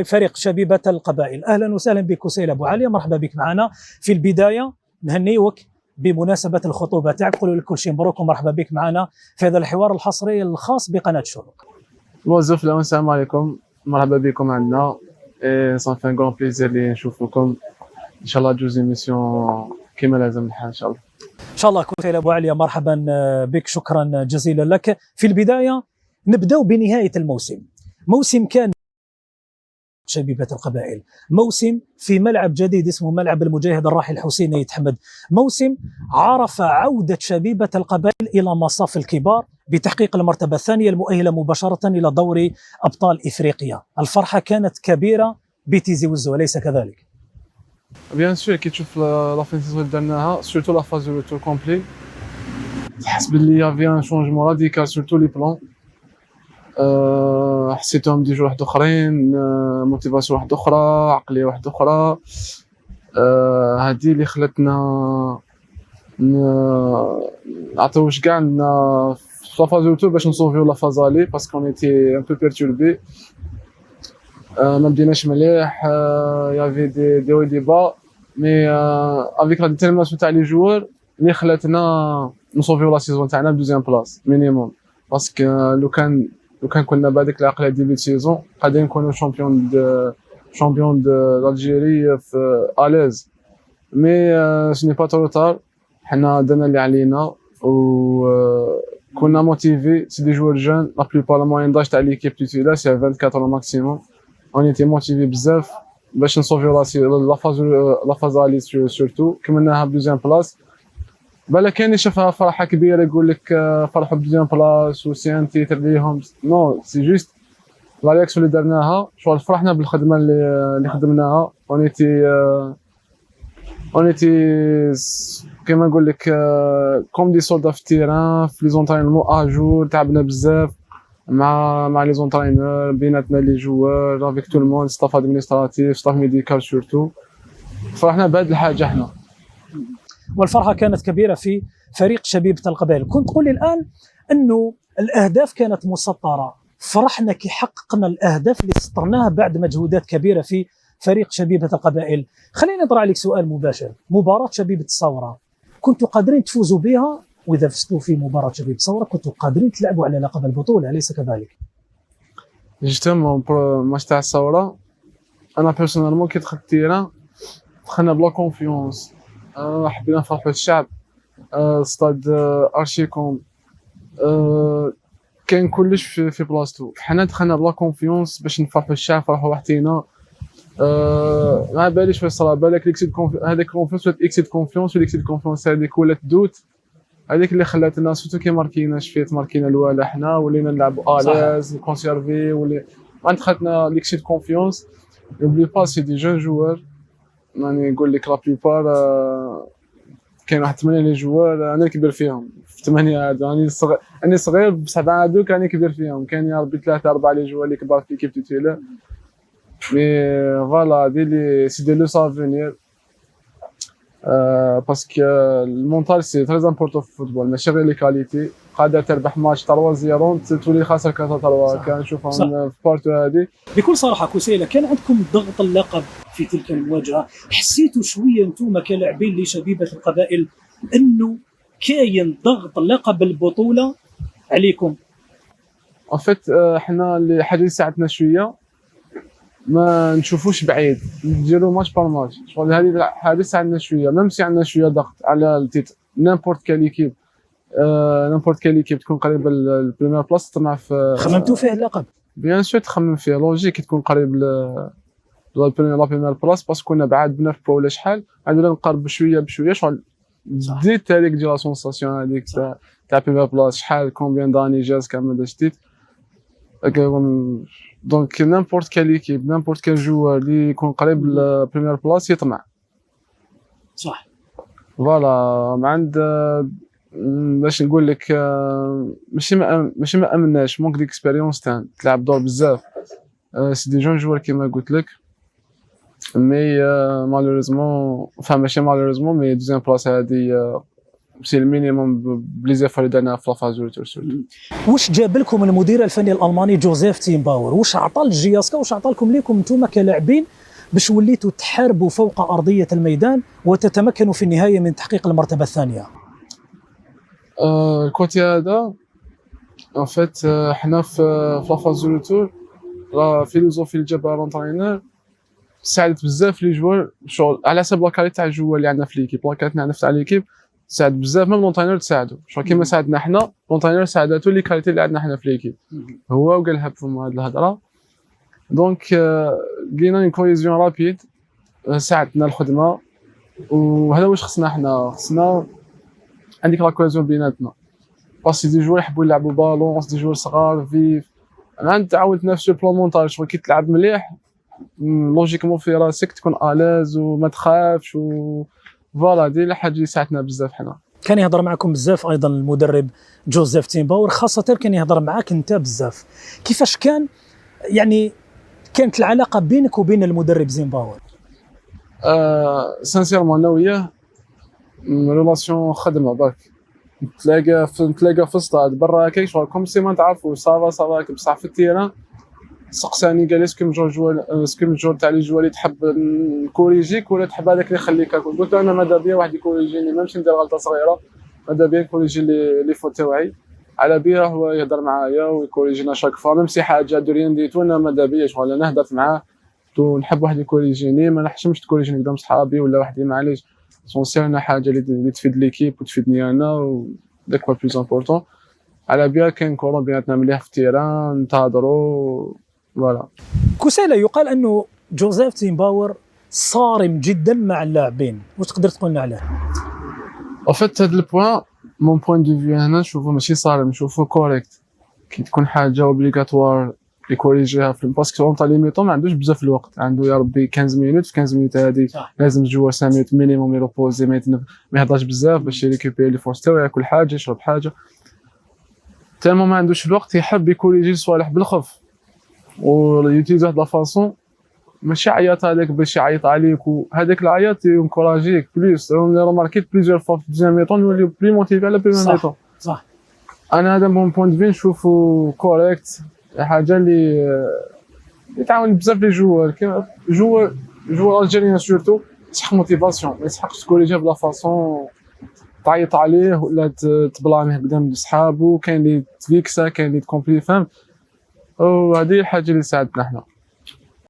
فريق شبيبة القبائل. أهلا وسهلا بك كسيلة بوعالية، مرحبا بك معنا. في البداية نهنيوك بمناسبة الخطوبة تاعك، قولوا لك كل شيء مبروك ومرحبا بك معنا في هذا الحوار الحصري الخاص بقناة الشروق. Bonjour، السلام عليكم، مرحبا بكم عندنا et ça fait un grand plaisir اللي نشوفكم. ان شاء الله تجوز émission كما لازم الحال ان شاء الله. ان شاء الله. كسيلة بوعالية، مرحبا بك، شكرا جزيلا لك. في البداية نبدأ بنهاية الموسم، موسم كان شبيبة القبائل، موسم في ملعب جديد اسمه ملعب المجاهد الراحل حسين آيت أحمد، موسم عرف عودة شبيبة القبائل إلى مصاف الكبار بتحقيق المرتبة الثانية المؤهلة مباشرة إلى دوري أبطال إفريقيا. الفرحة كانت كبيرة بتيزي وزو، أليس كذلك؟ Bien sûr، كي تشوف la fin saison اللي درناها، surtout la phase retour complète، تحس باللي y avait un changement radical sur tous les plans. حسيتهم des joueurs واحد اخرين، motivation واحده اخرى، عقليه واحده اخرى. هذه اللي خلتنا نعطيو واش كاع عندنا في la phase retour باش نصوفيو la phase aller، parce qu'on était un peu perturbés، ما بديناش مليح، y avait des hauts, des bas، mais avec la détermination تاع les joueurs اللي خلاتنا نصوفيو la saison تاعنا ب deuxième place minimum، parce que لو كان كنا بهذيك العقليه début saison قادرين نكونوا champion de l'Algérie في à l'aise، mais ce n'est pas trop tard. حنا درنا اللي علينا و كنا motivés. C'est des joueurs jeunes la plupart، la moyenne d'âge تاع l'équipe titulaire c'est 24 maximum. On était motivés بزاف باش نصوفيو la phase aller، surtout كملناها ب deuxième place. بالك كاين اللي شافها فرحه كبيره، يقول لك فرحوا ب deuxième place و c'est un titre ليهم. Non، c'est juste la réaction اللي درناها، شغل فرحنا بالخدمه اللي خدمناها. On était كيما نقول لك comme des soldats في ال terrain، في les entraînements à jour. تعبنا بزاف مع les entraîneurs، بيناتنا les joueurs، avec tout le monde، staff administratif، staff médical surtout. فرحنا بهذه الحاجه حنا. والفرحة كانت كبيرة في فريق شبيبة القبائل. كنت تقول لي الآن أنه الأهداف كانت مسطرة، فرحنا كي حققنا الأهداف اللي سطرناها بعد مجهودات كبيرة في فريق شبيبة القبائل. خليني نطرح عليك سؤال مباشر، مباراة شبيبة الساورة كنتوا قادرين تفوزوا بها؟ وإذا فزتوا في مباراة شبيبة الساورة كنتوا قادرين تلعبوا على لقب البطولة، أليس كذلك؟ Justement، match تاع الساورة، انا personnellement كي دخلت ال terrain دخلنا ب la confiance، حبينا نفرحوا الشعب. Stade archi comble، كاين كلش في بلاصتو. حنا دخلنا ب la confiance باش نفرحوا الشعب، فرحوا وحدينا. ما باليش واش صرا، بالك l'excès هذاك confiance ولات excès confiance، ولا l'excès confiance هذيك ولات doute، هذيك اللي خلاتنا surtout كي ماركينا، شفيت ماركينا الوالا، حنا ولينا نلعبوا à l'aise، conserver، ولي ما دخلتنا l'excès confiance. N'oublie pas، c'est des jeunes joueurs، راني نقول لك la plupart، كاين واحد ثمانية les joueurs انا الكبير فيهم في ثمانية هادو، راني صغير، راني صغير بصح مع هادوك راني كبير فيهم. كاين يا ربي ثلاثة أربعة les joueurs اللي كبار في l'équipe titulaire، mais voilà، des les c'est des leçons à venir، parce que ال mental c'est très important في ال football، ماشي غير les qualités. قادر تربح ماتش 3-0 تولي خاسر 3-3، كنشوفهم في partout هذه. بكل صراحة كسيلة، كان عندكم ضغط اللقب في تلك المواجهة؟ حسيتوا شوية انتم كلاعبين لشبيبة القبائل انه كاين ضغط لقب البطولة عليكم؟ En fait، حنا اللي حاجه اللي ساعدتنا شويه ما نشوفوش بعيد، نديرو match par match. شغل هذه حاجه ساعدنا شويه، même si عندنا شويه ضغط على ال titre. N'importe quelle équipe تكون قريبه لل première place تطمع في خممتوا فيه اللقب؟ Bien sûr تخمم فيه، logique كي تكون قريب la première place، parce que كنا بعاد ب neuf points ولا شحال، عندنا نقرب بشويه بشويه. شغل بديت هذيك ديال la sensation هذيك تاع première place، شحال combien d'années جاز كامل داش titre. Donc n'importe quelle équipe، n'importe quel joueur اللي يكون قريب لل première place يطمع. Voilà، ما عند باش نقول لك ماشي ما امناش، manque d'expérience تاع تلعب دور بزاف. C'est des jeunes joueurs كيما قلت لك، mais malheureusement، enfin ماشي malheureusement، mais deuxième place هادي c'est le minimum ب les efforts اللي درنا في la phase retour surtout. واش جاب لكم المدير الفني الالماني جوزيف زينباور؟ واش عطى ل JSK؟ واش عطى لكم ليكم انتم كلاعبين باش وليتوا تحاربوا فوق ارضية الميدان وتتمكنوا في النهاية من تحقيق المرتبة الثانية؟ ال côté هذا en fait حنا في la phase retour، la philosophie اللي جابها l'entraîneur ساعدت بزاف les joueurs، شغل على حسب la qualité تاع ال joueurs اللي عندنا في l'équipe، la qualité اللي عندنا تاع l'équipe ساعد بزاف، même l'entraîneur تساعدو، شغل كيما ساعدنا حنا l'entraîneur ساعداتو les qualités اللي عندنا حنا في l'équipe، هو وقالها بفم هاد الهضره. donc لقينا une cohésion rapide ساعدتنا الخدمه، وهذا واش خصنا حنا، خصنا عندك la cohésion بيناتنا parce que des joueurs يحبوا يلعبوا ballon، des joueurs صغار vifs. انا تعودت في plan mental، شغل كي تلعب مليح logiquement في راسك تكون à l'aise وما تخافش و voilà، دي الحاجة اللي ساعدتنا بزاف حنا. كان يهضر معكم بزاف ايضا المدرب جوزيف زينباور، خاصة كان يهضر معاك انت بزاف. كيفاش كان يعني كانت العلاقة بينك وبين المدرب زينباور؟ Sincèrement انا وياه relation خدمة برك، نتلاقى في الستاد برا هكاك شغل comme si ما نتعرفوا، ça va ça va، بصح في ال terrain سقساني قال لي est-ce que من joueur، est-ce que من joueur تاع les joueurs اللي تحب نكوريجيك ولا تحب هذاك اللي يخليك هاكا؟ قلت له انا ماذا بيا واحد يكوريجيني، même ندير غلطه صغيرة ماذا بيا نكوريجي les fautes تاوعي. على بيا هو يهضر معايا ويكوريجينا chaque fois، même si حاجة de rien du tout، انا ماذا بيا شغل انا هضرت معاه نحب واحد يكوريجيني، ما نحشمش تكوريجيني قدام صحابي ولا واحد، معليش، l'essentiel انا حاجة اللي تفيد l'équipe وتفيدني انا وداك هو plus important. على بيا كاين courant بيناتنا مليح في ال terrain نتهضروا، voilà. كسيلة، يقال انه جوزيف زينباور صارم جدا مع اللاعبين، واش تقدر تقول لنا عليه؟ En fait هاد ال point، mon point de vue، انا نشوفو ماشي صارم، نشوفو correct كي تكون حاجة obligatoire يكوريجيها في parce que entre les mi-temps ما عندوش بزاف الوقت، عنده يا ربي 15 minutes، في 15 minutes هادي لازم joueur 5 minutes minimum يروبوزي، ما يهضرش بزاف باش يريكوبيري les forces تاعو، ياكل حاجه، يشرب حاجه. tellement ما عندوش الوقت يحب يكوريجي الصوالح بالخف و يوتيليزي واحد la façon، ماشي عيط عليك باش يعيط عليك، وهذاك العياط ينكوراجيك plus. remarqué plusieurs fois في deuxième mi-temps نوليو plus motivés على première mi-temps. انا هذا mon point de vue، نشوفو correct، حاجة اللي تعاون بزاف les joueurs، كيما joueur algérien surtout يسحق motivation، ما يسحقش تكوريجيه ب la façon تعيط عليه ولا تبلاميه قدام صحابو. كاين اللي تفيكسا، كاين اللي تكومبلي، فهمت؟ وهذه الحاجة اللي ساعدتنا حنا.